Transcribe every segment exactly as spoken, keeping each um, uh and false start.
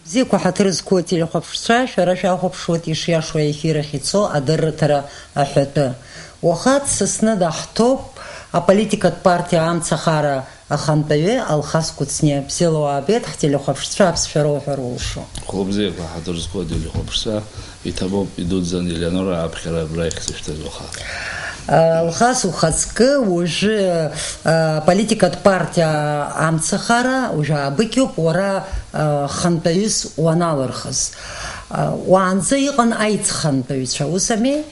Бзиақәа, ҳаҭыр зқәу ателехәаԥшцәа, шәара шәахәаԥшуеит ишиашоу аефир ахь ицо адырраҭара аҳәатәы. Уаха дсасны даҳҭоуп аполитикатә партиа Амцахара ахантәаҩы Алхас Кәыҵниа. Бзиала уаабеит, ҳтелехәаԥшцәа аԥсшәа роуҳәар улшо. Хәылбзиақәа, ҳаҭыр зқәу ателехәаԥшцәа, иҭабуп, идуӡӡан Елеонора аԥхьара абра иахьсышәҭаз уаха. Алхас, ухаҵкы, уажәы, а, аполитикатә партиа Амцахара, уажәы аабыкьоуп, уара, а, хантәаҩыс уаналырхыз. А, уаанӡа иҟан аицхантәаҩцәа, ус ами?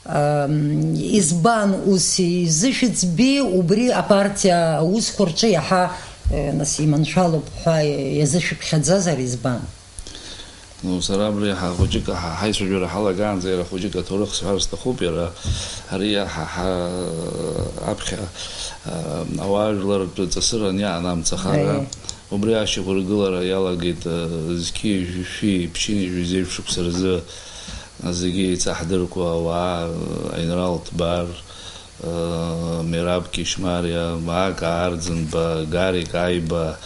Ам, избан ус изышәыӡби, убри апартиа аусқәа рҿы иаҳа, э, нас, иманшәалоуп ҳәа иазышәыԥхьаӡазар, избан? Ну, сара абри ҳа-, хәыҷык ҳа-, ҳаицәажәара ҳалагаанӡа иара хәыҷык аҭоурых сҳәар сҭахуп, иара ари ҳа-, ҳа-, аԥхьа, а, ауаажәлартә ҵысыран иаан Амцахара. Аиеи. Убри ашьақәыргылара иалагеит, а, зқьи жәшәи ԥшьынҩажәи зеижә шықәса рзы зегьы еицаҳдыркуа ауаа, а, Аинрал Ҭбар, Мераб Кьышьмариа, Маак Аарӡынба, Гарик Аиба,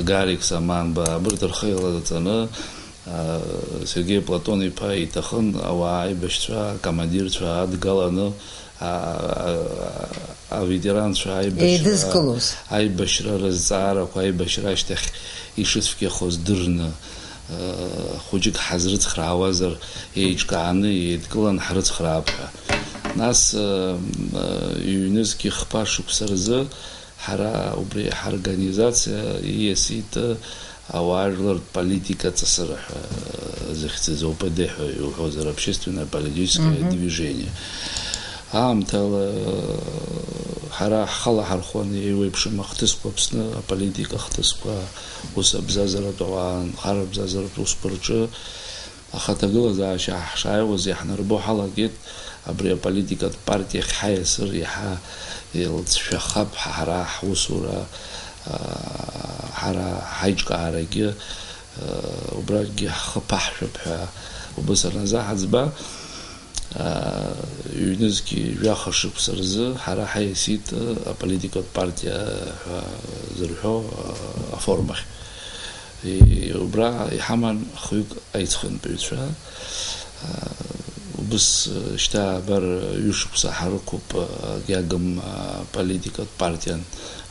Гарик Саманба, абарҭ рхы еилаҵаны, Сергеи Платон-иԥа иҭахын ауаа аибашьцәа, акомандирцәа адгаланы, а, а, аветеранцәа аибашьра, еидызкылоз, аибашьра рызҵаарақәа, аибашьра ашьҭахь ишыцәгьахоз дырны, хәыҷык ҳазрыцхраауазар, еиҿкааны еидкылан ҳрыцхраап ҳәа. Нас, ҩнызқьи хԥа шықәса рзы ҳара убри ҳорганизациа ииасит ауаажәлартә политика ҵысыра ҳәа захьӡыз, О П Д ҳәа иуҳәозар, общественное политическое Мгм. движение. Аамҭала ҳара ҳхала ҳархәон еиуеиԥшым ахҭысқәа Аԥсны, аполитика ахҭысқәа, ус абзазаратә ауаа, анхара абзазаратә усқәа рҿы. Аха аҭагылазаашьа ҳшааиуаз иаҳнарбо ҳалагеит, абри аполитикатә партиахь ҳаиасыр иаҳа еилҵшәахап ҳара ҳусура, аа, ҳара ҳаиҿкаарагьы, аа, убрагьы ҳхы ԥаҳшәап ҳәа убыс анаӡаҳаӡба, аа, ҩнызқьи жәаха шықәса рзы ҳара ҳаиасит аполитикатә партиа ҳәа зырҳәо, аа, аформахь. И-, убра иҳаман хҩык аицхынтәаҩцәа. Убыс, шьҭа абар ҩышықәса ҳарықәуп, Гьагым аполитикатә партиан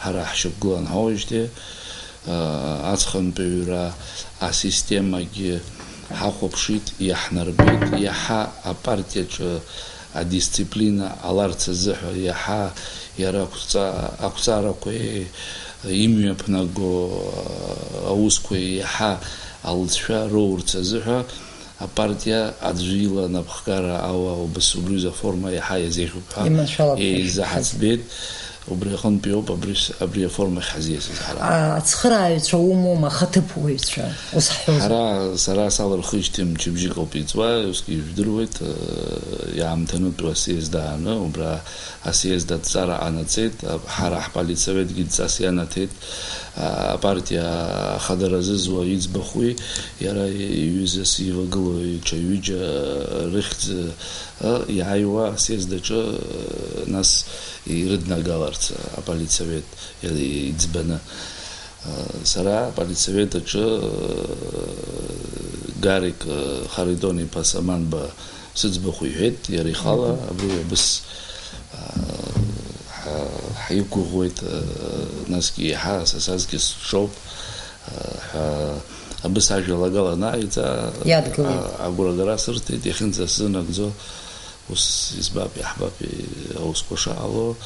ҳара ҳшьақәгылан ҳауижьҭеи, аҵхынтәаҩра асистемагьы ҳахәаԥшит, иаҳнарбеит, иаҳа апартиаҿы адисциплина ҟаларц азыҳәа иаҳа иара ақәҵа-, ақәҵарақәеи имҩаԥнаго аусқәеи иаҳа алҵшәа роурц азыҳәа апартиа аӡәы ила анапхгара ала убас убри аформа иаҳа иазеиӷьуп ҳәа иманшәалап ҳәа еизаҳаӡбеит. Убри аҟынтәи ауп абри, абри аформахь ҳазиасыз ҳара. А, ацхырааҩцәа умоума, ахаҭыԥуаҩцәа, ус ҳҳәозар? Ҳара, сара салырхижьҭеи мчыбжьык ауп иҵуа, усгьы ижәдыруеит, э, иаамҭанытәу асиезд ааны, убра асиезд адҵара ҟанаҵеит, а, ҳара ҳполитсоветгьы дҵас ианаҭеит, а, апартиа ахадара зызуа иӡбахә уи, иара иҩызас ивагылоу ҽа ҩыџьа рыхьӡ, а, иааиуа асиезд аҿы, а, нас ирыднагаларц аполитсовет иа-, иӡбаны. А, сара аполитсовет аҿы, а, Гарик, а, Харитон-иԥа Саманба сыӡбахә иҳәеит, иара ихала, Мгм. Абри абыс, а, ҳа-, ҳаиқәгәыӷуеит, а, насгьы еиҳа са саҵкыс сҿоуп, а, ҳәа абыс ажәалагала анааиҵа, Иадгылеит. А, агәрагара сырҭеит, иахьынӡасзынагӡо, ус избап, иаҳбап, и-, аусқәа шаҟало,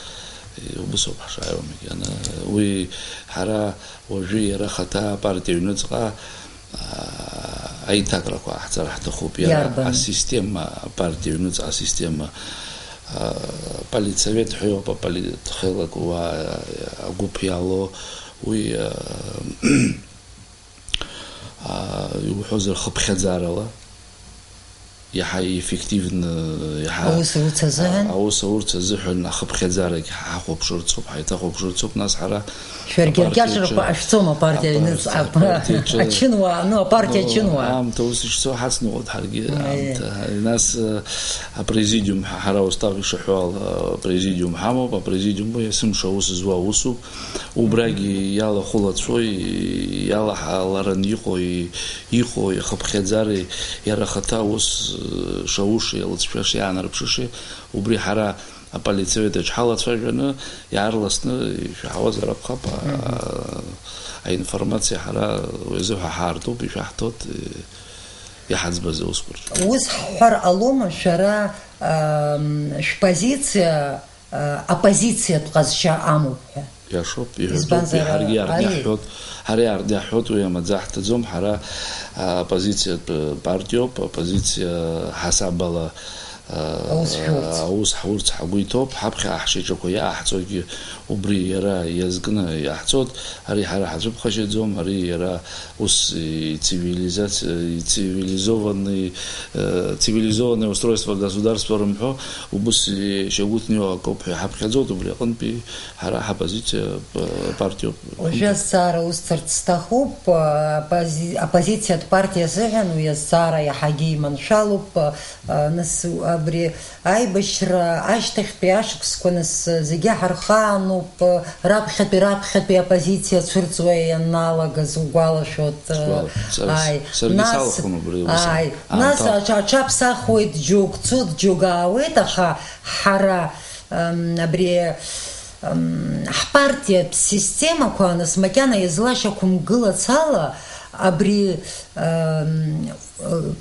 и-, убыс ауп ҳшааиуа макьана. Уи ҳара уажәы иара хаҭа апартиа аҩныҵҟа, аа, аиҭакрақәа ҟаҳҵар ҳҭахуп. Иара Иарбан? Асистема, апартиа аҩныҵҟа асистема, аа, политсовет ҳәа иоуп, аполи-, хеилак уа, агәыԥ иалоу, уи, аа, аа, иуҳәозар, хыԥхьаӡарала. Иаҳа еффективны, иаҳа Аус аурц азыҳәан? Аус аурц азыҳәан ахыԥхьаӡарагь ҳахәаԥшырцоуп, ҳаиҭахәаԥшырцоуп, нас ҳара Шәаргьы апартиаҿы, аркьаҿрақәа ҟашәҵома апартиа аҩныҵҟа? Апартиаҿы, ачынуаа, ну, апартиа Ну, ачынуаа. Аамҭа ус ишцо ҳацныҟәоит ҳаргьы, Е. Аамҭа. Нас, э, апрезидиум, ҳа-, ҳара устав ишаҳәо ала, апрезидиум ҳамоуп, апрезидиум уи есымша аус зуа усуп, убрагьы иалахәылацәои, иалаҳаларан иҟои, иҟои, ахыԥхьаӡареи, иара ахаҭа аус, э, шаушеи, алыҵшәа шиаанарԥшышеи, убри ҳара аполитсовет аҿы ҳалацәажәаны, иаарласны ишәаҳауазар акәхап, а, Мгм. Аинформациа ҳара уи азы ҳәа ҳаартуп, ишәаҳҭоит, э, иҳаӡбаз аусқәа рҿы. Ус ҳҳәар ҟалома, шәара, ам, шәпозициа, а, оппозициатә ҟазшьа амоуп ҳәа? Иашоуп, иҳәатәуп, Избанзар, ҳаргьы иаартны ари иаҳҳәот, ҳара иаартны иаҳҳәот, уи амаӡа ҳҭаӡом, ҳара, а, оппозициатә партиоуп, оппозициа ҳасабала, а, Аус шәурц. Аус ҳурц ҳгәы иҭоуп, ҳаԥхьа ҳшьаҿақәа иааҳҵогьы убри иара иазкны иаҳҵоит, ари ҳара ҳацәыԥхашьаӡом, ари иара ус ицивилизаци-, ицивилизованный, э, цивилизованное устройство государства рымҳәо, убыс ишьагәыҭнио акоуп ҳәа иҳаԥхьаӡоит, убри аҟынтәи ҳара ҳопозициа, э, партиоуп. Уажәы азҵаара усҭарц сҭахуп, э, оппози-, оппозициатә партиа азыҳәан уи азҵаара иаҳагьы иманшәалоуп, э, нас абри Аибашьра ашьҭахьтәи ашықәсқәа нас зегьы ҳархаануп, раԥхьатәи, раԥхьатәи аоппозициа цәырҵуа ианалагаз угәалашәоит. Сгәалашәоит. Сара, Ааи, саргьы нас, салахәын убри аус ааи, нас аамҭала. Аҽ-, аҽаԥсахуеит, џьоук цоит, џьоук аауеит, аха ҳара, ам, абри, ам, ҳпартиатә системақәа нас макьана иазлашьақәымгылац ала, абри, ам,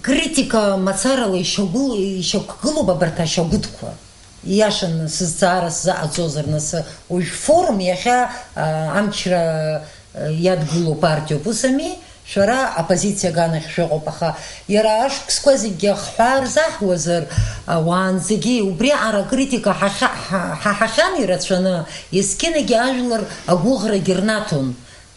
критика мацарала ишьагәыл-, ишьақәгылоуп абарҭ ашьагәыҭқәа. Ииашаны сызҵаара сзаҟаҵозар, нас, уажә форум иахьа, а, амчра, а, иадгылоу партиоуп, ус ами? Шәара оппозициа аганахь шәыҟоуп, аха иара ашықәсқәа зегьы ахҳәаа рзаҳуазар, а, уаанӡагьы убри аҟара акритика ҳахьа-, ҳа-, ҳаҳахьан ирацәаны, есқьынагьы ажәлар агәыӷрагьы рнаҭон.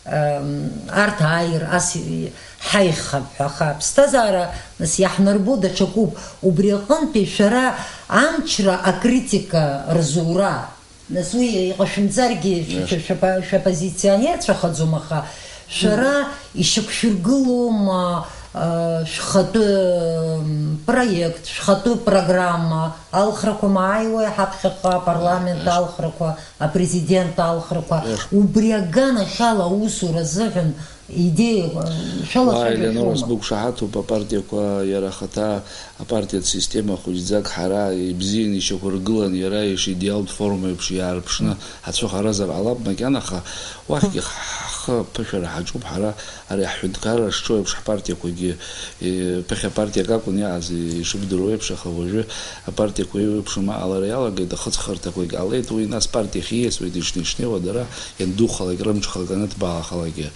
Ам, арҭ ааир ас и-, ҳаиӷьхап ҳәа, аха аԥсҭазаара, нас, иаҳнарбо даҽакуп. Убри аҟынтәи шәара амчра акритика рзура, нас, уи иҟашәымҵаргьы, шә-, Иашт. шә-, шәапа-, шәоппозиционерцәахаӡом, аха шәара ишьақәшәыргылома, а, шәхатәы, м, проект, шәхатәы программа, алхрақәа мааиуеи ҳаԥхьаҟа апарламент Иашт. алхрақәа? Апрезидент алхрақәа, Еш. Убри аганахьала аусура азыҳәан идеиақәа шәалацәажәашьоума? Уааи, Ленор, сбықәшаҳаҭуп апартиақәа, иара ахаҭа апартиатә система хәыҷӡак ҳара ибзианы ишьақәыргылан, иара ишидеалтә форма еиԥш иаарԥшны Мм. ҳацәыхаразар ҟалап, макьана, аха уахьгьы ҳхы аԥышәара ҳаҿуп ҳара. Ари ҳҳәынҭқарра шҿоу еиԥш, ҳпартиақәагьы, е, ԥыхьа партиак акәын иааз, ишыбдыруа еиԥш, аха уажәы апартиақәа еиуеиԥшым аҟалара иалагеит, ахыҵхырҭақәагь ҟалеит, уи нас партиахь ииасуеит, ишнеи-шнеиуа дара иандухалак, рымҽхак анҭбаахалакгьы.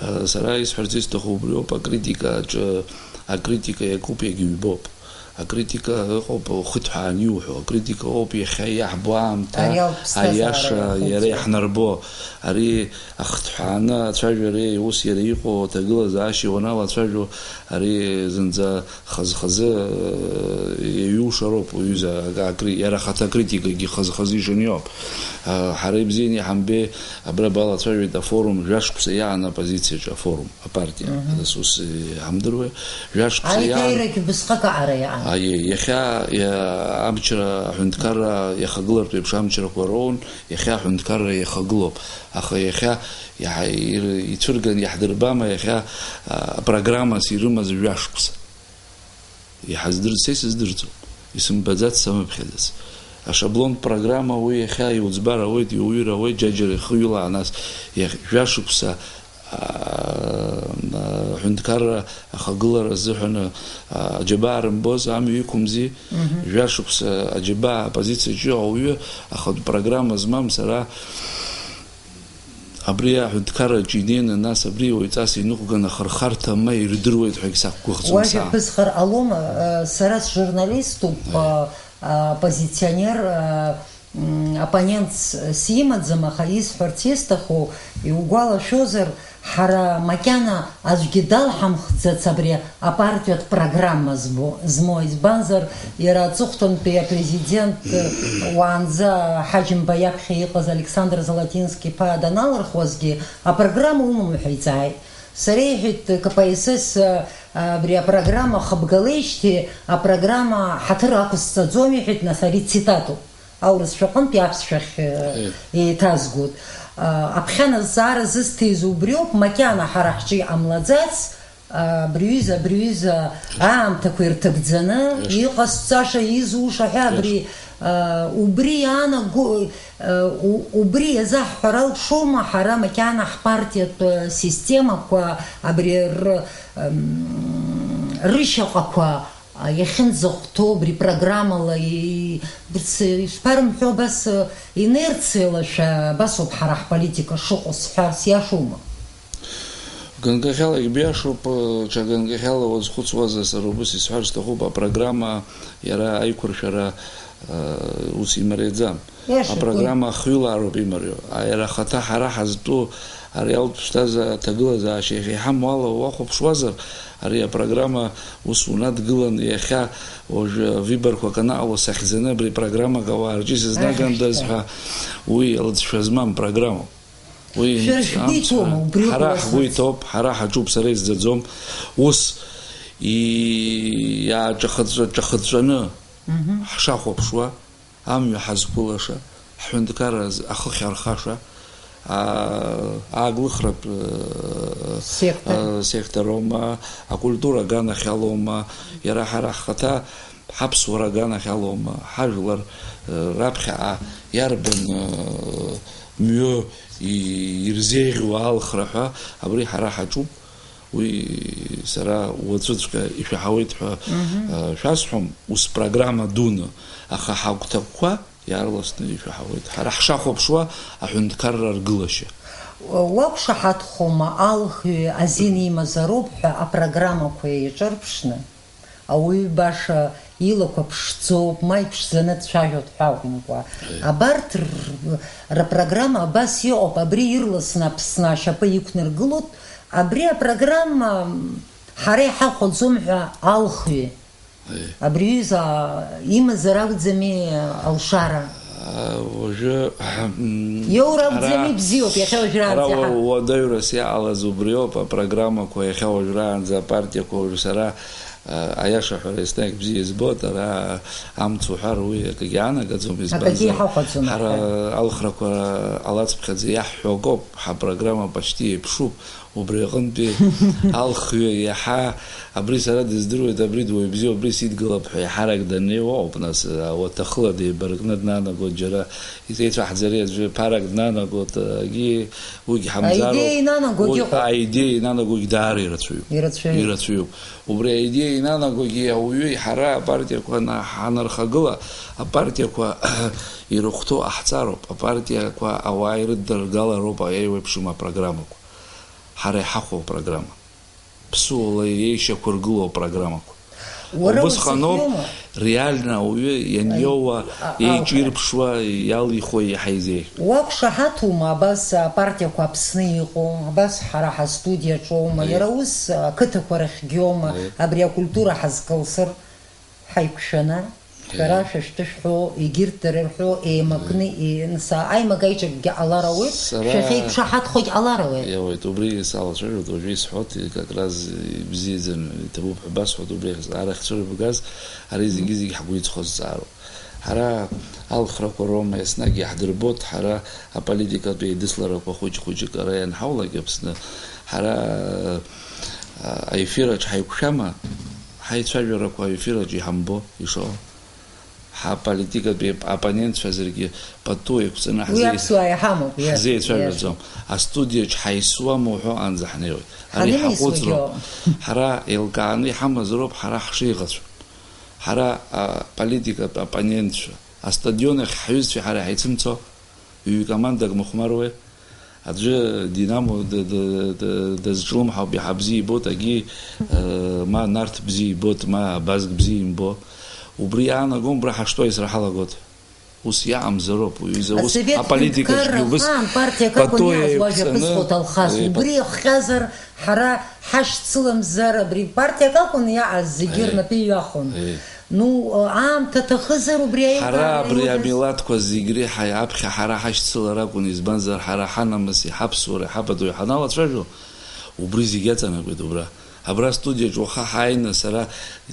Э, сара исҳәарц исҭаху убриоуп, акритика аҿы, акритика иакуп, иагьыҩбоуп. Акритика ыҟоуп ухыҭҳәааны иуҳәо, акритика ыҟоуп иахьа иаҳбо аамҭа, Ари ауп ԥсҭазаара аиаша иара иахуҵо. Иаҳнарбо. Ари ахыҭҳәааны ацәажәареи ус иара иҟоу аҭагылазаашьеи уаналацәажәо, ари зынӡа хаз-хазы, э, иаҩушароуп, уҩыза, акри-, иара ахаҭа акритикагьы хаз-хазы ишаниоуп. Э, ҳара ибзианы иҳамбеи, абра балацәажәеит афорум, жәашықәса иаан апозициаҿы афорум. Апартиа, Мгм. Нас ус, э, иҳамдыруеи, жәашықәса иаан. Аиҭаирагь убысҟак аҟара иаан. Аиеи, иахьа, иа-, амчра аҳәынҭқарра иахагылартә еиԥш амчрақәа роун, иахьа аҳәынҭқарра иахагылоуп. Аха иахьа иаҳа-, ир-, ицәырган иаҳдырбама иахьа, а, программас ирымаз жәашықәса? Иҳаздыр-, са исыздырӡом, исымбаӡац, самыԥхьаӡац. Ашаблонтә программа уи иахьа иуӡбар ауеит, иуҩыр ауеит, џьаџьара ихыҩлаа, нас иахь-, жәашықәса, аа, аҳәынҭқарра ахагылара азыҳәан, аа, аџьабаа рымбоз амҩа иқәымзи, Мгм. Жәашықәса аџьабаа аоппозициаҿы иҟоу ауаҩы ахатә программа змам сара Абри аҳәынҭқарраҿы инеины, нас абри уаҩҵас иныҟәган ахырхарҭа ма ирдыруеит ҳәагь сақәгәыӷӡом. Уажәа саа. Ԥысхар ҟалома, э, сара сжурналиступ, Аиа. Э, оппозиционер, э, м, оппонент с-, симаӡам, аха исҳәарц исҭаху, иугәалашәозар, Ҳара макьана аӡәгьы далҳамхӡац абри апартиатә программа змоу, избанзар, иара аҵыхәтәантәи апрезидент уаанӡа Ҳаџьымба иаԥхьа иҟаз Александр Золотински-иԥа даналырхуазгьы, апрограмма умоума ҳәа иҵааит. Сара, иҳәеит, К П С С абри апрограмма хыбгалеижьҭеи апрограмма ҳаҭыр ақәысҵаӡом, иҳәеит, нас ари цитатоуп. Аурысшәа аҟынтәи аԥсшәахь, э, еиҭазгоит. А, аԥхьа азҵаара зысҭеиз убриоуп, макьана ҳара ҳҿы иҟамлаӡац, а, абри ҩыза, абри ҩыза аамҭақәа ирҭагӡаны, иҟасҵаша, изуша ҳәа абри, а, убри иаанаго, а, у-, убри иазаҳҳәар алшома ҳара макьана ҳпартиатә, а, системақәа, абри р-, м, рышьаҟақәа, а, иахьынӡахәҭоу абри программала и-, и-, ишԥарымҳәо, абас, э, инерциалашәа, абас ауп ҳара ҳполитика шыҟоу сҳәар сиашоума? Ганкахьала ибиашоуп, э, ҽа ганкахьала уазхәыцуазар, сара убас исҳәар сҭахуп, апрограмма иара аиқәыршәара, э, ус имариаӡам. Иашоуп уи. Апрограмма ахҩылаароуп имариоу. А, иара ахаҭа ҳара ҳазтәу ареалтә ԥсҭазаа-, ҭагылазаашьа иахьа иҳамоу ала уахәаԥшуазар, ари апрограмма ус унадгылан, иахьа уажәы выборқәак анаҟало сахьӡаны абри программак ауаа рҿы исызнагандаз ҳәа, уи лыҵшәа змам программоуп. Уи шәара шәгәы иҭоума, убри ҳара ҳгәы иҭоуп, ҳара ҳаҿуп, сара исӡаӡом. Ус и-, иааҿахыҵәҵәа-, ҿахыҵәҵәаны ҳшахәаԥшуа, амҩа ҳазқәылаша, ҳҳәынҭқарра ахыхь архаша, аа, ааглыхратә, э, сектор, э, сектор аума, акультура аганахьала аума, иара ҳара ҳхаҭа ҳаԥсуара аганахьала аума, ҳажәлар, э, раԥхьаҟа иарбан, э, мҩа и-, ирзеиӷьу алхра ҳәа, абри ҳара ҳаҿуп. Уи сара уаҵәыҵәҟьа ишәаҳауеит ҳәа, э, шәасҳәом, ус программа дуны, аха ҳагәҭакқәа иаарласны ишәаҳауеит. Ҳара ҳшахәаԥшуа аҳәынҭқарра аргылашьа. Уақәшаҳаҭхома алхҩы азин имазароуп ҳәа апрограммақәа еиҿырԥшны? Ауаҩы баша илақәа ԥшӡоуп, ма иԥшӡаны дцәажәоит ҳәа акәымкәа. Абарҭ р-, рпрограмма абас иҟоуп, абри ирласны Аԥсны ашьапы иқәнаргылоит, абри апрограмма ҳара иҳахәаӡом ҳәа алхҩы. Абри аҩыза имазар акәӡами алшара? А, уажәы, м, иоур акәӡами, ара, бзиоуп, иахьа уажәраанӡа ара иаҳа. Уа-, уадаҩрас иҟалаз убриоуп, апрограммақәа иахьа уажәраанӡа апартиақәа уажәы сара, а, аиаша ҳәара еснагь бзиа избоит, ара амц уҳәар уи акгьы анагаӡом, акгьы избанзар, иҳахәаӡом, ҳара аҳәа. Алхрақәа ҟалацԥхьаӡа иаҳҳәо акоуп, ҳапрограмма почти еиԥшуп. Убри аҟынтәи алхҩы иаҳа абри сара дыздыруеит, абри дуаҩ бзиоуп, абри сидгылап ҳәа иаҳарак даннеиуа ауп, нас, ауаҭахыла деибаркны днанагоит џьара, ицәаҳӡари аӡәы ԥарак днанагоит, агьи уигь ҳамӡароуп. Аидеиа инанагогь уи ыҟоуп. Аидеиа инанагогь даара ирацәаҩуп. Ирацәаҩуп. Ирацәаҩуп. Убри аидеиа инанагогьы ауаҩы ҳара апартиақәа на-, ҳанархагыла, апартиақәа ирыхәҭоу ҟаҳҵароуп, апартиақәа ауаа ирыддыргалароуп аиеиуеиԥшым апрограммақәа. Ҳара иҳахәо апрограмма. Ԥсуала иеишьақәыргылоу апрограммақәа. Уара убысҟаноуп, уцәахьоума? Реально ауаҩы ианиоуа, а, а, еиҿирԥшуа, иалихуа иаҳа изеиӷьу. Уақәшаҳаҭума абас апартиақәа Аԥсны иҟоу, абас ҳара ҳастудиаҿоума, Аиеи. Иара ус ақыҭақәа рахьгьоума, Аиеи. Абри акультура ҳазкылсыр? Ҳаиқәшәаны, шәара шәа шәтәы шәҳәо, егьырҭ дара ирҳәо еимакны, нас аимак-аиҿакгьы ҟалар ауеит, шәахьеиқәшаҳаҭхогь ҟалар ауеит. Иауеит, убри салацәажәоит, уажәы исҳәоит, как раз ибзиаӡаны иҭабуп ҳәа басҳәоит, убри арахь цәырбгаз, ари зегьы-зегьы ҳгәы иҵхо зҵаароуп. Ҳара алхрақәа роума еснагь иаҳдырбоит, ҳара аполитикатә еидысларақәа хәыҷ-хәыҷык ара ианҳаулак Аԥсны, ҳара, а, аефираҿ ҳаиқәшәама? Ҳаицәажәарақәа аефираҿ иҳамбо, ишо. Ҳаполитикатәи ап-, оппонентцәа зегьы пату еиқәҵаны уи ҳзеи-, аԥсуаа иҳамоуп, иа-, ҳзеицәажәаӡом. Иашоуп. Астудиаҿ ҳаисуама уҳәо анӡа ҳнеиуеит. Ари ҳанеисуагьы ҳаҟәыҵроуп. Ҳара еилкааны иҳамазароуп ҳара ҳшеиӷацәоу. Ҳара, а, политикатә оппонентцәа, астадион ахь ҳҩызцәеи ҳареи ҳаицымцо, ҩ-командак мыхәмаруеи? Аӡәы Динамо д-, д-, д-, дазҿлымҳауп, иаҳа бзиа ибоит, агьи, э, ма Нарҭ бзиа ибоит, ма Абазг бзиа имбо. Убри иаанагом, убра ҳаштәоу аисра ҳалагоит. Ус иаамзароуп, уи изы ус аполитикаҿгьы убыс пату еиқәҵаны, еиқәҵаны. Убри иахҟьазар, ҳара ҳашьцыламзар, абри партиак акәын иаҟаз, зегьы рнапы иҩахон. Ну, аамҭа ҭахызар, убри аилкаара. Ҳара абри амилаҭқәа зегь реиҳа аԥхьа ҳара ҳашьцылар акәын, избанзар, ҳара ҳанамыси, ҳаԥсуареи, ҳабатәи ҳаналацәажәо, убри зегь иаҵанакуеит убра. Абра астудиаҿ уаха ҳааины, сара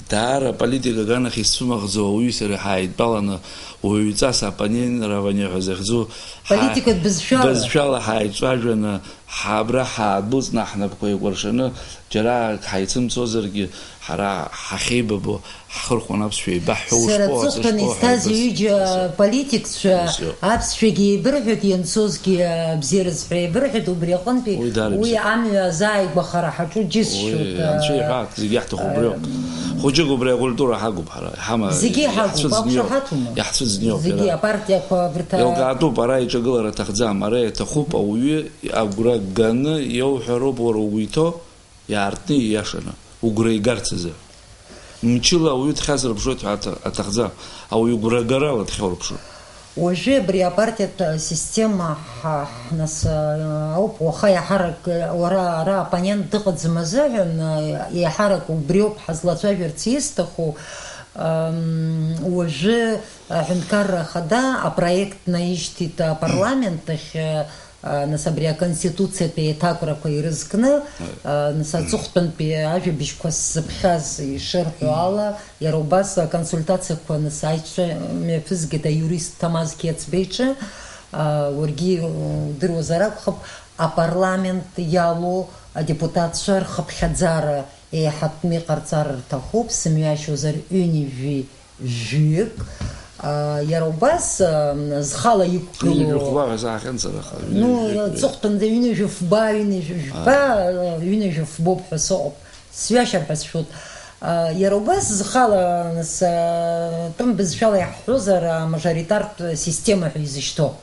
даара политика аганахь исцәымӷӡо ауаҩи сареи ҳааидтәаланы, уаҩҵас апоненирование ҳәа захьӡу, политикатә бызшәала, бызшәала ҳааицәажәаны, ҳа-, абра ҳаадәылҵны, ҳнапқәа еикәыршаны, џьара ак ҳаицымцозаргьы, ҳара ҳахьеибабо, ҳхырхәан аԥсшәа еибаҳҳәо, сара ушԥоу, аҵыхәтәаны сышԥоу, исҭаз ҳаибаз-, ҩыџьа ус иоуп. Политикцәа, ус иоуп. Аԥсшәагьы еибырҳәеит, ианцозгьы абзиара зҳәа еибырҳәеит, убри аҟынтәи уи дарбан, уи амҩа азааигәахара ҳаҿу џьысшьоит. Уи анцәа иҳәа, зегь иаҳҭаху убриоуп. Хәыҷык убри акультура ҳагуп ҳара, иҳама-, зегьы ҳагуп, иаҳцәыӡны иоуп, иаҳцәыӡны иоуп, зегьы иара апартиақәа абырҭ а- Еилкаатәуп, ара иҿагылара аҭахӡам, ара иаҭахуп ауаҩы агәра ганы иоуҳәароуп уара угәы иҭоу. Иаартны, ииашаны, угәра игарц азы. Мчыла ауаҩы дхьазырԥшуеит ҳәа аҭа-, аҭахӡам. Ауаҩы гәрагарала дхьаурԥшуп. Уажәы абри апартиатә система ҳа-, ҳнас-, ауп, уаха иаҳарак, уара ара оппонент дыҟаӡам азыҳәан, еиҳарак убриоуп ҳазлацәажәарц исҭаху. Ам, уажәы аҳәынҭқарра ахада апроект наишьҭит апарламент ахь, а, нас абри аконституциатә еиҭакрақәа ирызкны, а, нас аҵыхәтәантәи ажәабжьқәа сзыԥхьаз ишырҳәо ала, иара убас аконсультациақәа нас аишьцәа мҩаԥызгеит аиурист Ҭамаз Қьецба иҿы, а, уаргьы удыруазар акәхап, апарламент иалоу адепутатцәа рхыԥхьаӡара еиҳатәны иҟарҵар рҭахуп, сымҩашьозар ҩынҩажәи жәаҩык, а, иара убас, а, зхала иқәгылоу. Ҩынҩажәи хәба ҳәа саахьан сара, аха, ну, ҩынҩажәи жәаҩык, аҵыхәтәанӡа ҩынҩажәи фба, ҩынҩажәи фба, аа, ҩынҩажәи фбоуп ҳәа сыҟоуп. Сҩашьар ҳәа сшәоит. А, иара убас зхала, нас, а, тәым бызшәала иаҳҳәозар, амажоритартә система ҳәа изышьҭоу.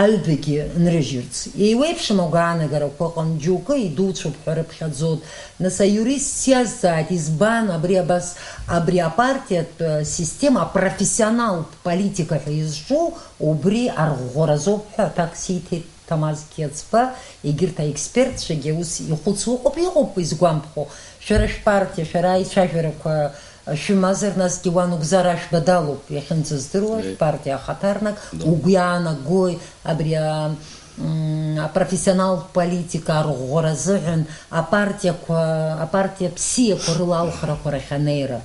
Аҩбагьы нрыжьырц. Еиуеиԥшым агәаанагарақәа ыҟан, џьоукы идуцәоуп ҳәа рыԥхьаӡон. Нас аиурист сиазҵааит, избан абри абас, абри апартиатә система апрофессионалтә политика ҳәа изҿу убри арӷәӷәаразоуп ҳәа аҭак сиҭеит Ҭамаз Қьецба, егьырҭ аекспертцәагьы ус ихәыцуа ыҟоуп, иҟоуп изгәамԥхо. Шәара шәпартиа, шәара аицәажәарақәа шәымазар, насгьы уан угәзар ашәба далоуп, иахьынӡаздыруа, Еи. Шәпартиа ахаҭарнак, Да. Угәы иаанагои абри а, м, апрофессионалтә политика арӷәӷәара азыҳәан апартиақәа, апартиа бзиақәа рыла алхрақәа рахь анеира?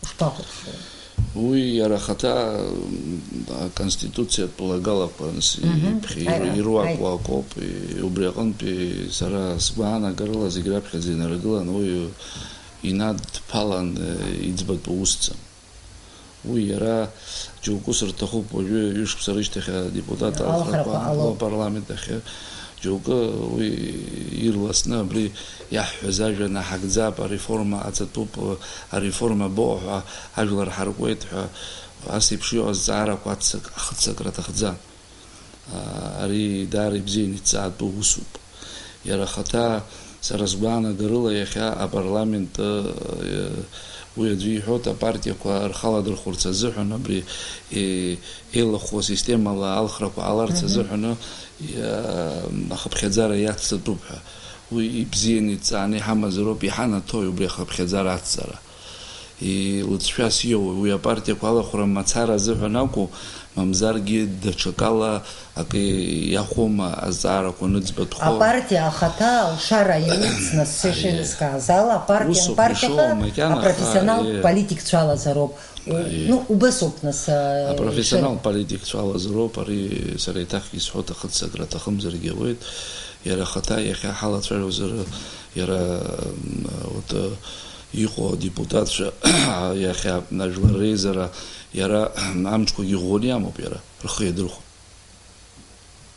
Ушԥахәаԥшуеи? Уи иара ахаҭа, м, аконституциатә лагалақәа, нас, Мгм. Иԥхьа Аи, иру-, аи, ируакуа аи. Акоуп, и-, убри аҟынтәи сара сгәаанагарыла зегь раԥхьаӡа инаргылан, уи инадԥалан, э, иӡбатәу усӡам. Уи иара џьоукы сырҭахуп, уажәы ҩышықәса рышьҭахь адепутат Алхрақәа алхрақәа ҟало. Ҟало апарламент ахь. Џьоукы уи ирласны абри иаҳҳәаз ажәа наҳагӡап, ареформа аҵатәуп, ареформа боуа ҳәа ажәлар ҳаркуеит ҳәа, ас еиԥш иҟаз зҵаарақәа аццак-, ахыццакра аҭахӡам. Ари даара ибзианы иҵаатәу усуп. Иара ахаҭа, сара сгәаанагарыла, иахьа апарламент, уи аӡәы иҳәоит, апартиақәа рхы аладырхәырц азыҳәан, абри, е-, еилахәхо асистемала алхрақәа ҟаларц Мгм. Азыҳәан, иа-, ахыԥхьаӡара иацҵатәуп ҳәа. Уи ибзианы иҵааны иҳамазароуп, иҳанаҭои убри ахыԥхьаӡара ацҵара? Илыҵшәас иоуи, уи апартиақәа алахәра мацара азыҳәан акәу, мамзаргьы даҽакала акы иахәома азҵаарақәа ныӡбатәхо? Апартиа ахаҭа алшара имоуц, нас, сеишеилыскааз ала, апартиа, усоуп, апартиаха ишоу макьана, аха, апрофессионалтә е. Политикцәа алазароуп. У-, Аиеи. Ну, убасоуп, нас, а, Апрофессионалтә ишыра. Политикцәа алазароуп, ари сара еиҭахгьы исҳәоит, ахыццакра аҭахымзаргьы ауеит. Иара ахаҭа иахьа ҳалацәажәозар, иара, м, вот, э, иҟоу адепутатцәа иахьа ажәлар реизара, иара амчқәагьы ӷәӷәаны иамоуп иара, рхы иадырхәон.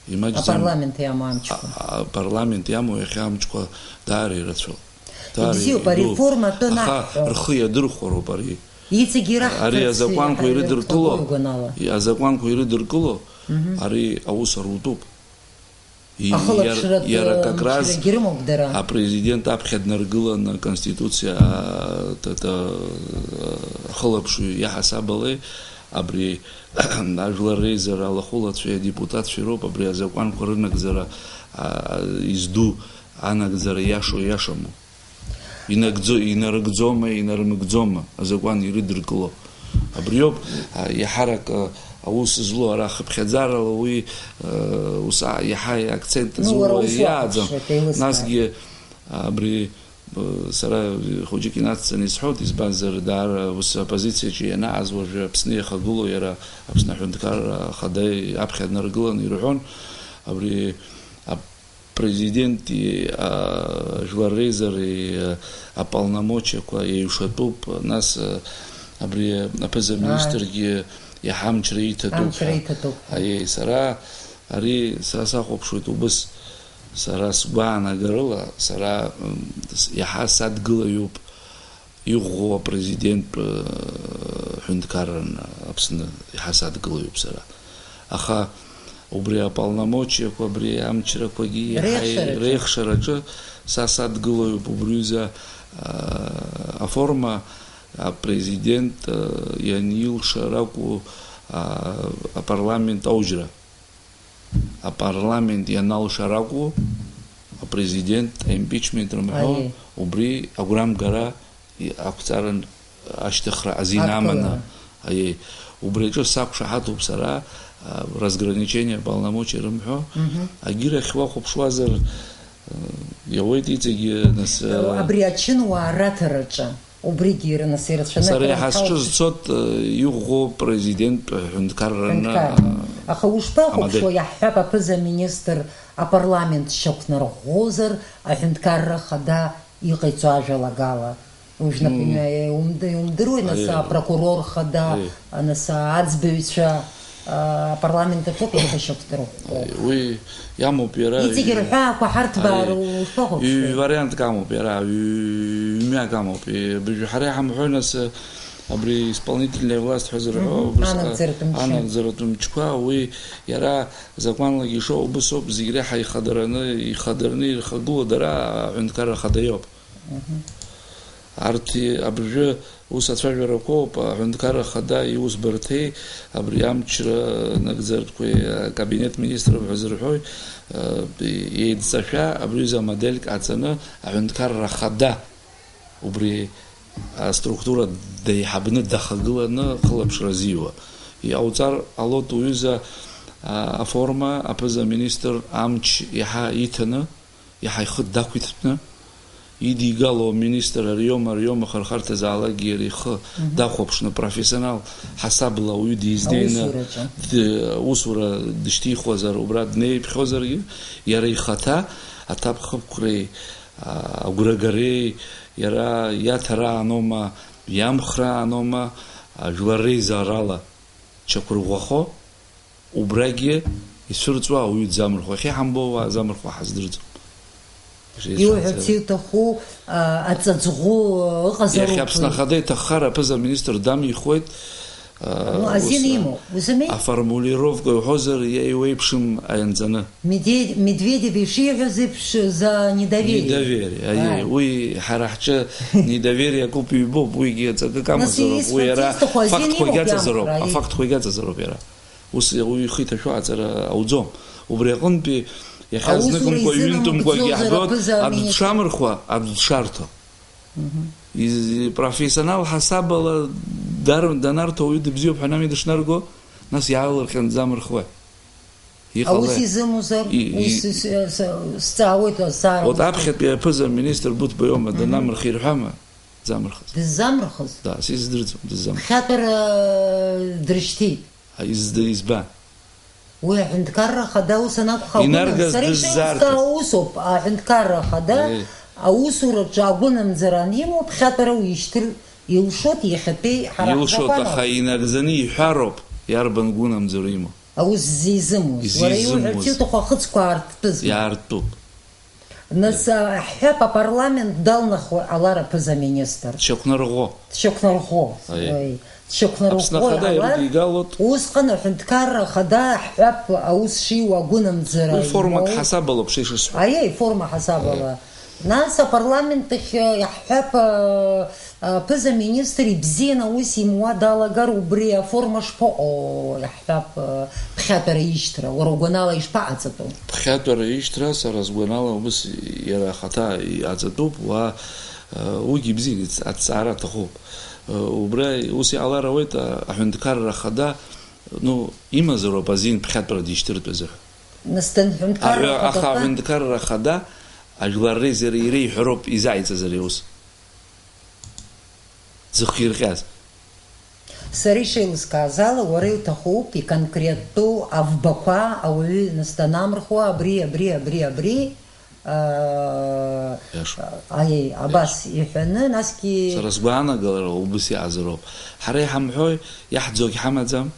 Имаҷӡам. Апарламент иамоу амчқәа. А, а, апарламент иамоу иахьа амчқәа даара ирацәоуп. Даара Ибзиоуп, идууп. Ареформа атәы Аха анаҳҳәо. Рхы иадырхәароуп ари. Иҵегьы ираҳҭарц Ари азакәанқәа иҳаиртәуп ирыдыркыло, агәанала. Азакәанқәа ирыдыркыло, Мгм. Ари аус арутәуп. И-, Ахылаԥшратә иара, иара как раз мчрагьы рымоуп дара. Апрезидент аԥхьа днаргыланы аконституциа, а, т-, т-, ахылаԥшҩы иаҳасаб ала, Абри ажәлар реизара алахәылацәеи адепутатцәеи роуп абри азакәанқәа рынагӡара, а, изду, анагӡара иашоу иашаму. Инагӡо-, инарыгӡома, инарымгӡома азакәан ирыдыркыло. Абриоуп, а, иаҳарак, а, аус злоу ара хыԥхьаӡарала уи, а, ус, а, иаҳа акцент Ну, уара злоу ус иааӡам. Уахәаԥшуеит, еилыскаа. Насгьы абри, а, сара хәыҷык инацҵаны исҳәоит, избанзар, даара ус аппозициаҿы ианааз уажәы Аԥсны иахагылоу иара Аԥсны аҳәынҭқарра ахада аԥхьа днаргыланы ирҳәон, абри ап-, Президенти, а, Жәлар реизареи, а, аполномочиақәа еиҩшатәуп, нас, а, абри аԥыза-министргьы иаҳа амчра иҭатәуп Амчра ҳәа. Иҭатәуп ҳәа. Аиеи, сара ари, сара сахәаԥшуеит убыс, сара сгәаанагарыла, сара, м, с-, иаҳа садгылаҩуп. Иӷәӷәоу апрезиденттә, э, ҳәынҭқарраны Аԥсны иаҳа садгылаҩуп сара. Аха убри аполномочиақәа, абри амчрақәагьы иаҳа Реихшараҿы. Реихшараҿы са садгылаҩуп убри ҩыза, э, аформа, апрезидент, э, ианилшар акәу, а, апарламент аужьра. Апарламент ианалшар акәу, апрезидент аимпичмент рымҳәо, Аиеи. Убри агәрамгара и-, ақәҵаран ашьҭыхра азин Адкылара. Аманы, аиеи, убри аҿы сақәшаҳаҭуп сара, а, разграничение полномочий рымҳәо, Мгм. Агьырахь уахәаԥшуазар, а, иауеит иҵегьы, нас, а, Абри ачынуаа раҭараҿы. Убригьы ирнас ирацәаны Сара акыр иаҳа анҭалҵ- сҿы зцот, э, иӷәӷәоу президент, э, ҳәынҭқарраны, Ҳәынҭқарра. Аха ушԥахәаԥшуа, амодель. Иаҳҳәап, аԥыза-министр апарламент шьақәнарӷәӷәозар, аҳәынҭқарра хада иҟаиҵо ажәалагала. Уажә, например, иумд-, иумдыруеи, нас, Аиеи. Апрокурор хада, Аиеи. Нас, аӡбаҩцәа, а, апарламент аҿы иҟоу шьақәнарӷәӷәо. Уи иамоуп иара, Иҵегь ҩ-, рҳәаақәа ҳарҭбаар ари, ушԥахәаԥшуеи? Ҩ-, вариантк амоуп иара, ҩ-, ҩ-мҩак амоуп. Е, быжә-, ҳара иҳамҳәои нас, абри исполнительная власть ҳәа зырҳәо, Мгм. Убыс, а, Анагӡаратә мчы. Анагӡаратә мчқәа, уи иара закәанлагьы ишоу убыс ауп, зегь реиҳа ихадараны, ихадараны ирхагылоу дара аҳәынҭқарра хада иоуп. Арҭ абыржәы ус ацәажәарақәоуп, аҳәынҭқарра хада иусбарҭеи абри амчра нагӡартәқәеи акабинет министров ҳәа зырҳәои, еидҵашәа абри ҩыза амодельк аҵаны аҳәынҭқарра хада убри аструктура деиҳабны дахагыланы хылаԥшра азиуа. Иҟауҵар ҟалоит уҩыза, а, аформа, аԥыза-министр амч иаҳа иҭаны, иаҳа ихы дақәиҭтәны идигало аминистр ариома, ариома ахырхарҭазаалакгьы иара ихы Мгм. дахәаԥшны, профессионал ҳасабла ауаҩы дизнеины Аусураҿы. д-, аусура дышьҭихуазар, убра днеиԥхьозаргьы, иара ихаҭа аҭакԥхықәреи, а, агәрагареи, иара иаҭараанома, иамхраанома, а, жәлар реизарала чақәырӷәӷәахо, Убрагьы ицәырҵуа ауаҩы дзамырхәо. Иахьа иҳамбо ауаа замырхәо ҳаздырӡом. Иуҳәарц иуҭаху, а, аҵаҵӷәы ыҟазароуп Иахьа Аԥсны уи. Ахада иҭаххар аԥыза-министр дамихуеит, а, Ну, азин ус, а, имоуп, узымеи? Аформулировка уҳәозар, иа-, иуеиԥшым аанҵаны. Медведь-, Медведев ишиҳәаз еиԥш за недоверие. Недоверие, аиеи, Ааи. Уи ҳара ҳҿы недоверие акоуп, ҩбоуп, уигьы аҵакык Нас амазароуп, уи иара исҳәарц исҭаху азин фактқәа имоуп, гьаҵазароуп, иамхра, аиеи. Афактқәа гьаҵазароуп иара. Ус ауаҩы ихы иҭашәо аҵара ауӡом. Убри аҟынтәи иахьа Аусура зныкымкәа, ҩынтәымкәагьы изынамыгӡозар иаҳбоит, аԥыза аӡә аминистр? Дшамырхәа, аӡә дшарҭо. Мгм. Из-, профессионал ҳасабала дар-, данарҭо ауаҩы дыбзиоуп ҳәа ами дышнарго, нас иаалырҟьан дзамырхуеи? Иҟалеи? Аус изымузар? И-, и- Ус с-, с-, сҵаауеит азҵаара Вот узҭо. Аԥхьатәи аԥыза-министр Буҭбаиома Мгм. Данамырх ирҳәама? Дзамырхыз. Дыззамырхыз? Да, сиздырӡом, дыззамырхыз. Ԥхьатәара дрышьҭит. Изд-, избан? Уи аҳәынҭқарра ахада ус анакәха, Инаргаз агәынамӡара ишеилыскаа дыззарҭаз. Усоуп, аҳәынҭқарра ахада Еи. Аусураҿы агәынамӡара анимоу, ԥхьатәара уишьҭыр илшоит иахьатәи ҳара Илшоит, ҳзакәаноуп. Аха инагӡаны иҳәароуп, иарбан гәынамӡара имоу. Аус зизымуз. Уара Изизымуз. Иуҳәарц иуҭаху ахыцқәа аарттәызма? Иаартуп. Нас, а, ҳҳәап, апарламент далнахуа алар аԥыза-министр. Дшьақәнарӷәӷәо. Дшьақәнарӷәӷәо. Аиеи. Уи, дшьақәнарӷәӷәо Аԥсны ахада алар, ирыдигалоит. Усҟан аҳәынҭқарра ахада, ҳҳәап, аус шиуа агәынамӡара Уи формак имоуи? Ҳасабалоуп, шеишысҳәо. Аиеи, форма ҳасабала. Аиеи. Нас апарламент ахь, э, иаҳҳәап, э, аԥыза-министр ибзианы аус имуа далагар, убри аформа шԥаҟоу, иаҳҳәап, э, ԥхьатәара ишьҭра, уара угәанала ишԥаҟаҵатәу? Ԥхьатәара ишьҭра, сара сгәанала, убыс иара ахаҭа иҟаҵатәуп, уа, э, уигьы бзианы аҭҵаара аҭахуп. Э, убра ус иҟалар ауеит, а-, аҳәынҭқарра ахада, ну, имазароуп азин ԥхьатәара дишьҭыртә азыҳәа. Нас данҳәынҭқарра Аҳәа-, аха ахада аҳәынҭқарра ахада ажәлар реизара иреиҳәароуп изааиҵаз ари аус. Дзыхирҟьаз. Сара ишеилыскааз ала, уара иуҭахуп иконкреттәу авбақәа ауаҩы нас данамырхуа, абри, абри, абри, абри, аа, Иаша. Аиеи, абас Иаша. Иҳәаны, насгьы Сара сгәаанагалара убыс иаазароуп. Ҳара иҳамҳәои, иаҳӡогь ҳамаӡам?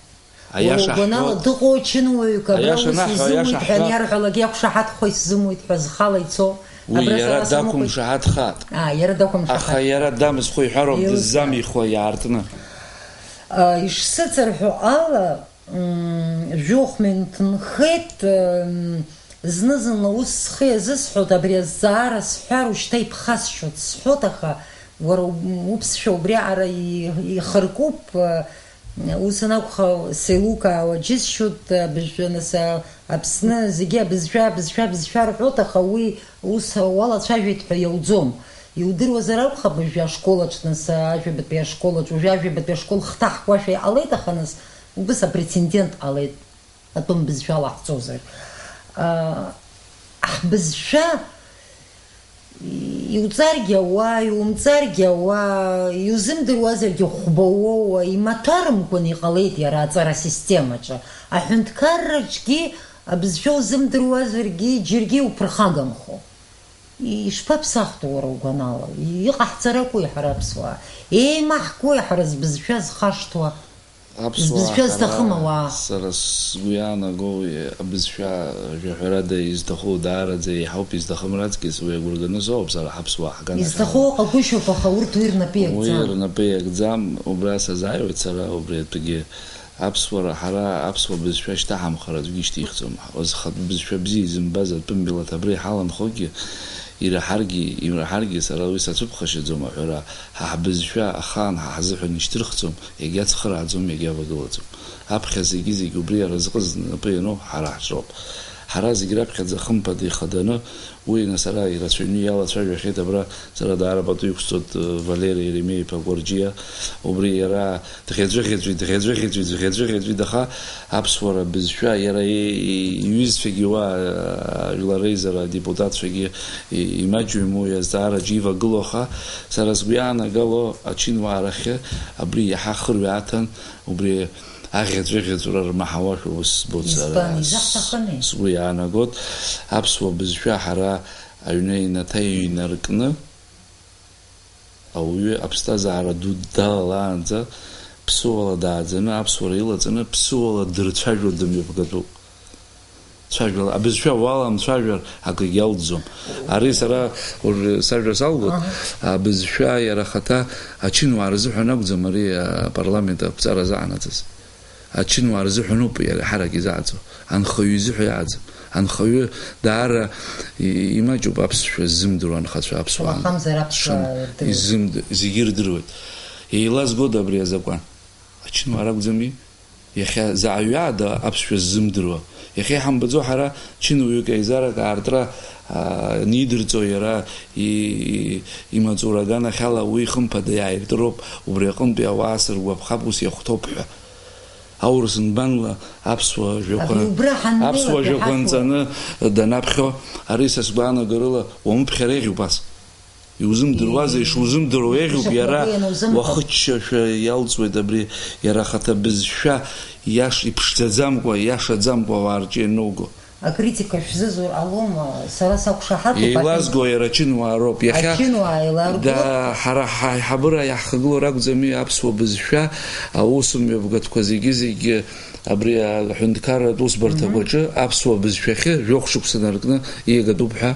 Аиаша Уара угәанала ҳҳәо-, дыҟоу чынуаҩык абра аиаша ус анаҳҳәо, изымуит аиаша ҳәа ҳҳәо- иарҳәалак иақәшаҳаҭхо исзымуит ҳәа зхала ицо. Уи абра иара сара самыхәеит. Дақәымшаҳаҭхааит. Аа, иара дақәымшаҳаҭ. Аха иара дамызхо иҳәароуп, Еилыскаа. Дыззамихуа иаартны. А, ишсыцырҳәо ала, м, жәохә минуҭ нхеит, м, зны-зынла ус схы иазысҳәоит, абри азҵаара сҳәар, ушьҭа иԥхасшьоит сҳәоит, аха уара у-, уԥсшәа убриаҟара и-, ихыркуп, а, ус анакәха, сеилукаауа џьысшьоит, абызшәа, нас, а, Аԥсны зегьы абызшәа, абызшәа, абызшәа рҳәоит, аха уи ус уалацәажәеит ҳәа иауӡом. Иудыруазар акәхап, уажәы ашкол аҿы, нас, ажәабатәи ашкол аҿы, уажәы ажәабатәи ашкол хҭаҳкуашәа иҟалеит, аха, нас, убыс апрецедент ҟалеит. Атәым бызшәала ҳҵозар. А, ҳбызшәа иуҵаргьы ауа, иумҵаргьы ауа, иузымдыруазаргьы хәба уоуа, имаҭәарымкәан иҟалеит иара аҵара асистемаҿы. Аҳәынҭқарраҿгьы абызшәа узымдыруазаргьы џьаргьы иуԥырхагамхо. Ишԥаԥсахтәу уара угәанала? Иҟаҳҵаракәи ҳара аԥсуаа? Еимаҳкуеи ҳара збызшәа зхашҭуа? Аԥсуаа Збызшәа ҳара, зҭахым ауаа. Сара сгәы иаанагоу, абызшәа жәаҳәарада изҭаху даараӡа еиҳауп, изҭахым раҵкыс уи агәра ганы соуп сара ҳаԥсуаа ҳганахьала. Изҭаху ыҟагәышьоуп, аха урҭ уи рнапы Уи иакӡам. Рнапы иакӡам, убра сазааиуеит сара, убри атәгьы. Аԥсуара ҳара, аԥсуа бызшәа шьҭаҳамхар аӡәгьы ишьҭихӡом. Зхатә бызшәа бзиа изымбаз атәым милаҭ абра иҳаланхогьы, ираҳаргьы, имраҳаргьы, сара уи сацәыԥхашьаӡом аҳәара, ҳа ҳбызшәа ахаан ҳа ҳзыҳәан ишьҭырхӡом, иагьацхырааӡом, иагьавагылаӡом. Аԥхьа зегьы-зегь убри аразҟы знапы иану ҳара ҳҿроуп. Ҳара зегь раԥхьаӡа, хымԥада, ихаданы, уи нас ара ирацәаҩны иалацәажәахьеит абра, сара даара пату иқәсҵоит, э, Валери Еремеи-иԥа Гәарџьиа, убри иара дӷьаҵәы-ӷьаҵәит, дӷьаҵәы-ӷьаҵәит, дӷьаҵәы-ӷьаҵәит, аха аԥсуара бызшәа иара и-, и-, иҩызцәагьы уа, э, жәлар реизара адепутатцәагьы и-, имаҷҩым уи азҵаараҿы ивагылоу, аха сара сгәы иаанагало ачынуаа рахьы абри иаҳа хырҩа аҭан, убри аӷьаҵәыӷьаҵәра рмаҳауашәа ус збоит сара. Избан, с-, изаҳҭахыми? Сгәы иаанагоит, аԥсуа бызшәа ҳара аҩны аҩнаҭа иҩнаркны, ауаҩы аԥсҭазаара ду далалаанӡа, ԥсыуала дааӡаны, аԥсуара илаҵаны, ԥсыуала дырцәажәо дымҩаԥгатәуп. Цәажәала, абызшәа уаламцәажәар акгьы алҵӡом. Ари сара уажәы сажәа салгоит, Аҳа. Абызшәа иара ахаҭа ачынуаа рзыҳәан акәӡам ари апарламент ақәҵара заанаҵаз. Ачынуаа рзыҳәаноуп иара ҳарак изааӡо. Анхаҩы изыҳәа иааӡам. Анхаҩы даара и-, имаҷуп аԥсшәа ззымдыруа анхацәа аԥсуаа. Уахамзар аԥсуаа Шын-, рдыруеит. Изымд-, зегьы ирдыруеит. Еилазгода абри азакәан? Ачынуаа ракәӡами? Иахьа заҟаҩы ада аԥсшәа ззымдыруа? Иахьа иҳамбаӡо ҳара чынуаҩык аизарак аартра, аа, анидырҵо иара и-, имаҵура аганахьала уи хымԥада иааиртыроуп, убри аҟынтәи ауаа сыргәаԥхап, ус иахәҭоуп ҳәа. Аурыс нбанла аԥсуа жәақәа, Абри убра ҳаннеилак аԥсуа жәақәа иҳашоу. Нҵаны данаԥхьо, ари са сгәаанагарыла уамыԥхьара еиӷьуп ас. Иузымдыруазеи, Иеи. Ишузымдыруа еиӷьуп, Ишақәнагоу иара ианузымдыруа. Уахыччашәа иалҵуеит абри, иара ахаҭа бызшәа иаш-, иԥшӡаӡамкәа, иашаӡамкәа ауаа рҿы иануго. Акритика шәзызур ҟалома, сара сақәшаҳаҭуп, аҳәеит. Еилазго иара ачынуаа роуп. Иахьа Ачынуаа еиларгоуп. Да, ҳара ҳаиҳабыра иаҳхагылоу ракәӡами аԥсуа бызшәа, аусмҩаԥгатәқәа зегьы-зегьы абри аҳәынҭқарратә усбарҭақәа Мгм. Аҿы аԥсуа бызшәахьы жәохә шықәса наркны ииагатәуп ҳәа?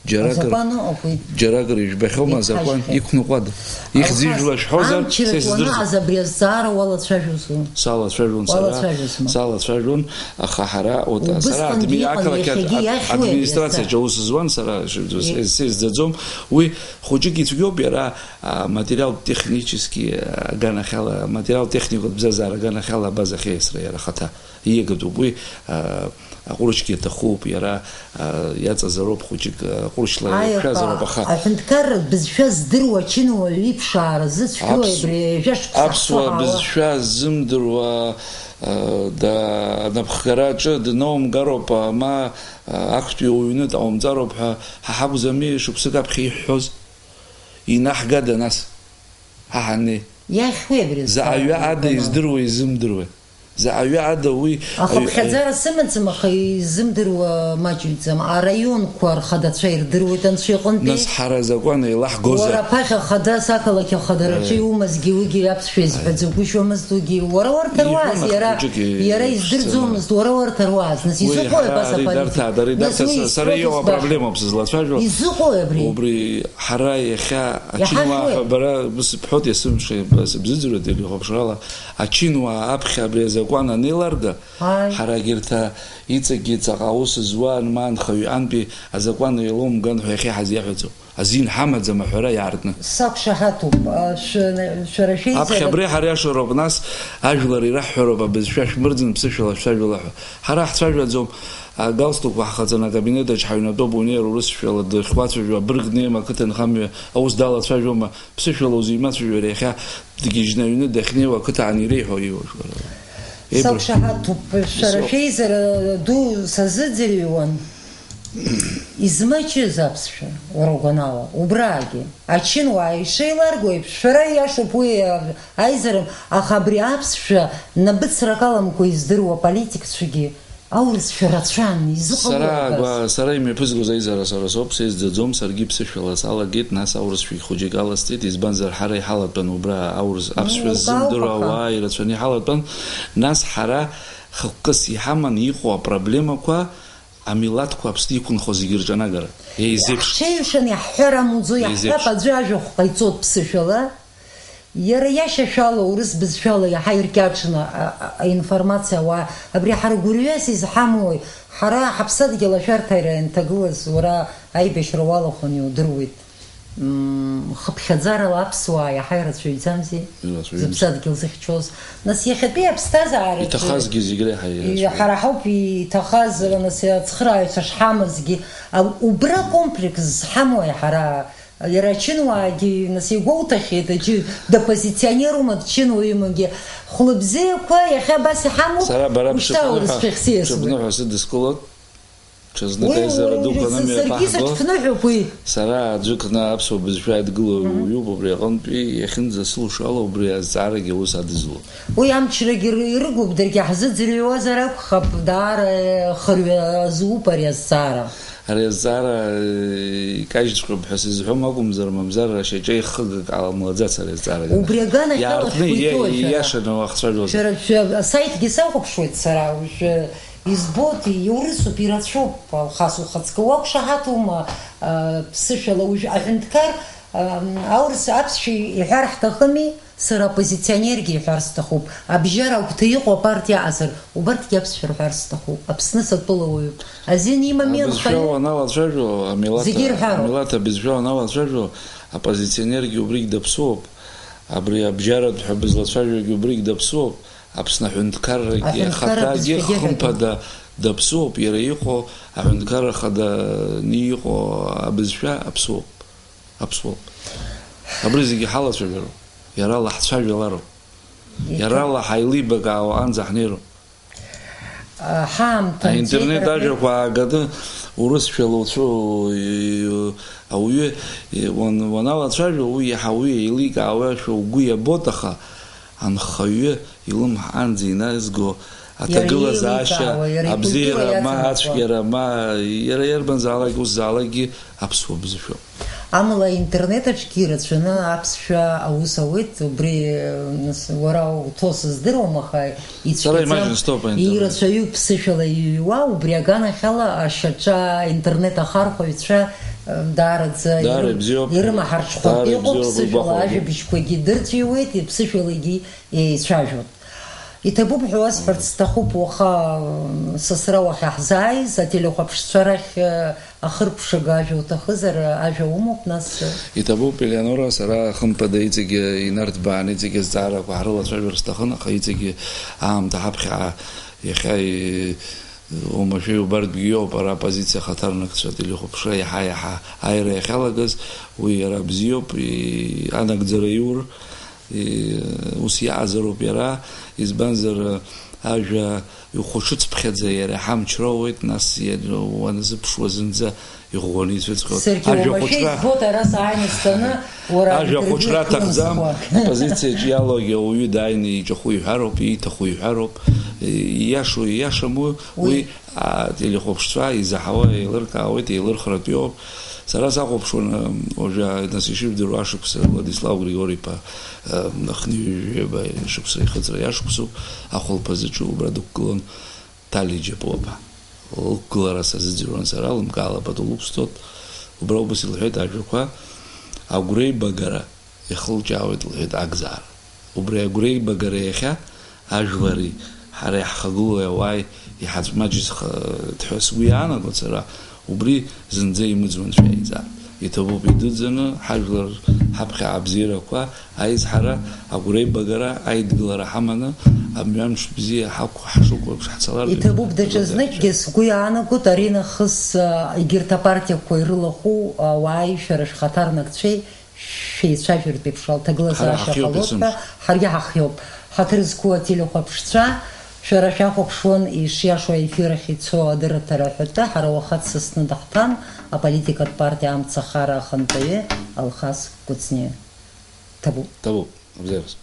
Џьаракыр, Азакәан ыҟақәеит. Џьаракыр ижәбахьоума азакәан? Иқәныҟәад. Ихьӡ-ижәла шәҳәозар, са исдырӡом. Алхас, амчра уанааз абри азҵаара уалацәажәозу? Салацәажәон сара. Уалацәажәозма? Салацәажәон, аха ҳара, вот, сара Убысҟангьы адми-, иҟан, ақалақь ад-, иахьагьы ад-, иахьуеи абри администрациаҿ азҵаара? Аус зуан сара, ишәдуз, Е. Са исзаӡом. Уи хәыҷык ицәгьоуп иара, а, материал-технически аганахьала, материал-техникатә бзазара аганахьала абаза ахьеисра иара ахаҭа. Иагатәуп уи, а, аҟәрышьгьы аҭахуп, иара, а, иаҵазароуп хәыҷык, а, ҟәрышьла Аиаха, иаԥшәазароуп, аха аҳәынҭқарратә бызшәа здыруа ачынуаҩ иԥшааразы цәгьоуи Аԥс-, абри жәа шықәса аԥсуаа цәгьоуҳәа ала бызшәа ззымдыруа, а, да-, анапхгара аҿы днаумгароуп, а, ма, а, актәи уҩны дҟаумҵароуп ҳәа ҳа ҳакәӡами шықәсык аԥхьа иҳәҳәоз? Инаҳгада нас? Ҳа ҳаннеи. Иахьуеи абри Заҟаҩы азҵаара ада угәанала? Издыруа изымдыруеи? Заҟаҩы ада уи, Аха аҩ-, аҩ- ԥхьаӡара сымаӡам, аха изымдыруа маҷҩӡам. Араионқәа рхадацәа ирдыруеит анцәа иҟынтәи. Нас ҳара азакәан еилаҳгозар? Уара аԥахьа хадас ақалақь ахадара Э. аҿы иумазгьы уигьы аԥсшәа изҳәаӡагәышьомызт уигьы. Уара уарҭаруааз, Ибон иара, ахәыҷык и-, иара издырӡомызт, уара уарҭаруааз. Нас Уи изыҟои ҳара абас ари аполитика? Дарҭаа, ари Нас Дарҭаа, уи са-, сара исҳәоз иоуа избаша. Апроблемоуп сызлацәажәо. Изыҟои абри? Убри ҳара иахьа Иаҳаршәуеи? Ачынуаа ҳәа бара бсыбҳәоит, есымша бзыӡырҩуеит, илихәаԥшрала, ачынуаа аԥхьа абри азакәан анеиларга, Ааи. ҳара егьырҭ, а, иҵегьгьы ҵаҟа аус зуа анма анхаҩы антәи азакәан еилоумган ҳәа иахьа ҳазиаҳәаӡом. Азин ҳамаӡам аҳәара иаартны. Сақәшаҳаҭуп, а, шәы-, шәара шәеизара Аԥхьа абри ҳариашароуп, нас ажәлар ираҳҳәароуп, абызшәа шәмырӡын, ԥсышәала шәцәажәала ҳәа. Ҳара ҳцәажәаӡом, агалстукқәа ҳхаҵаны акабинет аҿы ҳаҩнатәоуп, унеир урысшәала дыхьуацәажәо, абырг днеим ақыҭанхамҩа аус далацәажәома, ԥсышәала узимацәажәар иахьа дгьежьны аҩны дахьнеиуа ақыҭан иреиҳәо иуажәлар. Еибр- Сақәшаҳаҭуп, шәара Исоуп. Шәеизара ду сазыӡырҩуан. Измаҷыз аԥсшәа, уара угәанала, убраагьы, ачынуаа ишеиларго еиԥш, шәара иашоуп уи, а, аизара, аха абри аԥсшәа набыцрак аламкәа издыруа политикцәагьы аурысшәа рацәан, изыҟалои Сара абас? Гәа-, сара имҩаԥызгоз аизара сара соуп, сеизӡаӡом, саргьы ԥсышәала салагеит, нас аурысшәагь хәыҷык аласҵеит, избанзар ҳара иҳалатәан убра аурыс, аԥсшәа М, ззымдыруа ауп, аха. Ауаа ирацәаны иҳалатәан, нас ҳара хықәкыс иҳаман иҟоу апроблемақәа, амилаҭқәа Аԥсны иқәынхо зегьы рҿанагара, еизеиԥш. Иаҳҽеиҩшаны иаҳҳәар амуӡо, иаҳҳәап, Еизеиԥш. Аӡәы ажәахә ҟаиҵоит ԥсышәала, иара иашьашәала, урыс бызшәала иаҳа иркьаҿны, а, а, аинформациа ауаа, абри ҳара гәырҩас изҳамои, ҳара ҳаԥсадгьыл ашәарҭара ианҭагылаз, уара аибашьра уалахәын иудыруеит. Мм, хыԥхьаӡарала аԥсуаа иаҳа ирацәаҩӡамзи? Ирацәаҩӡам. Зыԥсадгьыл зыхьчоз. Нас иахьатәи аԥсҭазаараҿы Иҭахазгьы зегь реиҳа ирацәаҩӡам. Ҳара ҳауп иҭахаз, нас ацхырааҩцәа шҳамазгьы. А, убра комплекс зҳамои ҳара? Иара ачынуаагьы, нас, игәоуҭахьеит, аџьы дапозиционерума, дчынуаҩымагьы. Хәлыбзиақәа иахьа абас иҳамоуп, Сара бара ушьҭа бшыԥныҳәа, урысшәахь сиасуеит. Бшыԥныҳәа сыдыскылоит. Ҽазнык Уи, аизара уи, дуқәа уи, саргьы анымҩаԥаҳго, сыҽԥныҳәоуп уи. Сара аӡәы кны аԥсуа бызшәа иадгылоу Мгм. Уаҩуп, убри аҟынтәи иахьынӡасылшо ала убри азҵаарагьы аус адызло. Уи амчрагьы ры-, ирыгуп, даргьы ҳзыӡырҩуазар акәхап, даара, э, хырҩа азуп ари азҵаара. Ари азҵаара, э, икажьҵәҟьоуп ҳәа сызҳәом акәымзар, мамзар ашьаҿа ихыгак ҟаламлаӡац ари азҵаарагьы. Убри аганахьала Иаартны шәгәы иа-, иҭоуи шәара? Ииашаны уахцәажәозар. Шәара шәа-, асаитгьы сахәаԥшуеит сара, уажәы. Избоит, иурысуп, ирацәоуп, Алхас, ухаҵкы уақәшаҳаҭума, а, ԥсышәала уажә аҳәынҭқар, а, аурыс аԥсшәа иҳәар ҳҭахыми, сара оппозиционергьы иҳәар сҭахуп, абжьара агәҭа иҟоу апартиа аҟазар, убарҭгьы аԥсшәа рҳәар сҭахуп, Аԥсны сатәыла уаҩуп, азин имами Абызшәа анхаҩы? Уаналацәажәо, амилаҭ, Зегьы ирҳәароуп. Амилаҭ абызшәа уаналацәажәо, аоппозиционергьы убригь даԥсуоуп, абри абжьаратә ҳәа бызлацәажәогьы убригь даԥсуоуп. Аԥсны аҳәынҭқаррагьы Аҳәынҭқарратә ахаҭагьы бызшәагьы ҳәатәым. Хымԥада даԥсуоуп, иара иҟоу аҳәынҭқарра хаданы иҟоу абызшәа аԥсуоуп, аԥсуоуп. Абри зегьы ҳалацәажәароуп, иара лаҳцәажәалароуп, Иҭа- иара лаҳаилибакаауа анӡа ҳнеироуп. А, ҳаамҭа Аинтернет нҵәеит, ажәақәа ааганы урысшәала уцәу-, и-, ауаҩы, и-, уан-, уаналацәажәо, уи иаҳа ауаҩы еиликаауашәа угәы иабоит, аха анхаҩы илымҳаанӡа иназго Иара аҭагылазаашьа, еиликаауа, иара икультура абзиара ма, иаҵанакуа. Ацәгьара ма, иара иарбанзаалак, усзаалакгьы аԥсуа бызшәоуп. Амала аинтернет аҿгьы ирацәаны аԥсшәа аус ауеит, убри, нас, уара уҭоу сыздыруам, аха Сара ицәгьаӡам, imagine stop аинтернет. Ирацәаҩуп ԥсышәала иҩуа, убри аганахьала ашьаҿа аинтернет ахархәаҩцәа Даараӡа Даара ирым-, ибзиоуп. Ирымаҳарҽхәа Даара иҟоуп, ибзиоуп, ԥсышәала игәахәагьы. Ажәабжьқәагьы дырҵәиуеит, иԥсышәалагьы еицәажәоит. Иҭабуп ҳәа уасҳәарц сҭахуп, уаха, м, сасра уахьаҳзааиз, ателехәаԥшцәа рахь, э, ахыркәшага ажәа уҭахызар, ажәа умоуп, нас, э. Иҭабуп, Елеонора, сара хымԥада иҵегьы инарҭбаан, иҵегьы азҵаарақәа ҳрылацәажәар сҭахын, аха иҵегьы аамҭа ҳаԥхьа иахьа и-, Уамашәа иубартәгьы иоуп, ара апозициа ахаҭарнакцәа ателехәаԥшра иаҳа-иаҳа аира иахьалагаз, уи иара бзиоуп, и-, анагӡара иур, и-, ус иаазароуп иара, избанзар, ажәа ихәаҽыцԥхьаӡа иара иҳамч роуеит, нас иа-, уаназыԥшуа зынӡа иӷәӷәаны ицәыҵҟьоит. Саргьы уамашәа избоит, ара сааины стәаны, уара Ажәа интервью ахәыҷра аҭахӡам, схәыцуа. Апозициаҿ иалоугьы ауаҩы дааины иҿахәы иҳәароуп, ииҭаху иҳәароуп. Ииашоу, ииашаму, уи, уи, ателехәаԥшцәа изаҳауа еилыркаауеит, еилырхратә иоуп. Сара сахәаԥшуан, уажәы, нас ишыжәдыруа ашықәса Владислав Григори-иԥа, ахныҩажәаба шықәса ихыҵра иашықәсоуп, ахәылԥазаҿы убра дықәгылан. Ҭали Џьапуаԥа. Лықәгылара сазыӡырҩуан сара, лымкаала пату лықәсҵоит. Убра убас илҳәеит ажәақәа, агәреибагара ихылҿиаауеит, лҳәеит, акзаара. Убри агәреибагара иахьа ажәлари ҳара иаҳхагылоу ауааи иҳаҵәмаҷыз х-, ҳәа сгәы иаанагоит сара, убри зынӡа имыӡуан шәеизар. Иҭабуп идуӡӡаны ҳажәлар ҳаԥхьа абзиарақәа Аизҳара, агәреибагара, аидгылара ҳаманы, амҩамш бзиа ҳақә-, ҳшықәу еиԥш ҳцалар. Иҭабуп даҽазныкгьы, сгәы иаанагоит, аринахыс, а, егьырҭ апартиақәа ирылахәу ауааи шәара шәхаҭарнакцәеи шәеицәажәартә еиԥш, ҳара аҭагылазаашьа ҳахиоуп ҟалоит есымша. Ҳәа, ҳаргьы ҳахиоуп. Ҳаҭыр зқәу ателехәаԥшцәа, шәара шәахәаԥшуан ишиашоу аефир ахь ицо адырраҭара аҳәатәы, ҳара уаха дсасны даҳҭан, аполитикатә партиа Амцахара ахантәаҩы Алхас Кәыҵниа. Ҭабуп. Ҭабуп, абзиараз.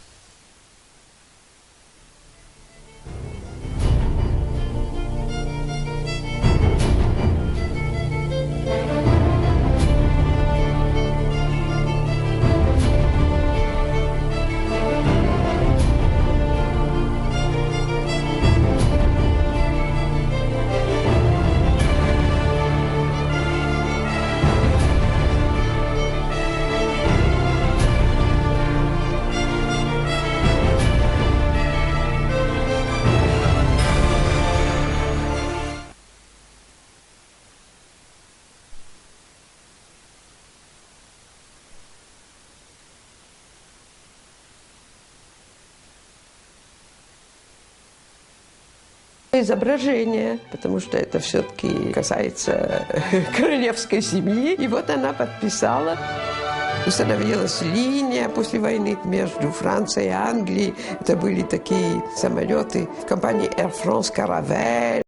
Изображение, потому что это всё-таки касается королевской семьи. И вот она подписала. Установилась линия после войны между Францией и Англией. Это были такие самолёты компании Air France Caravelle.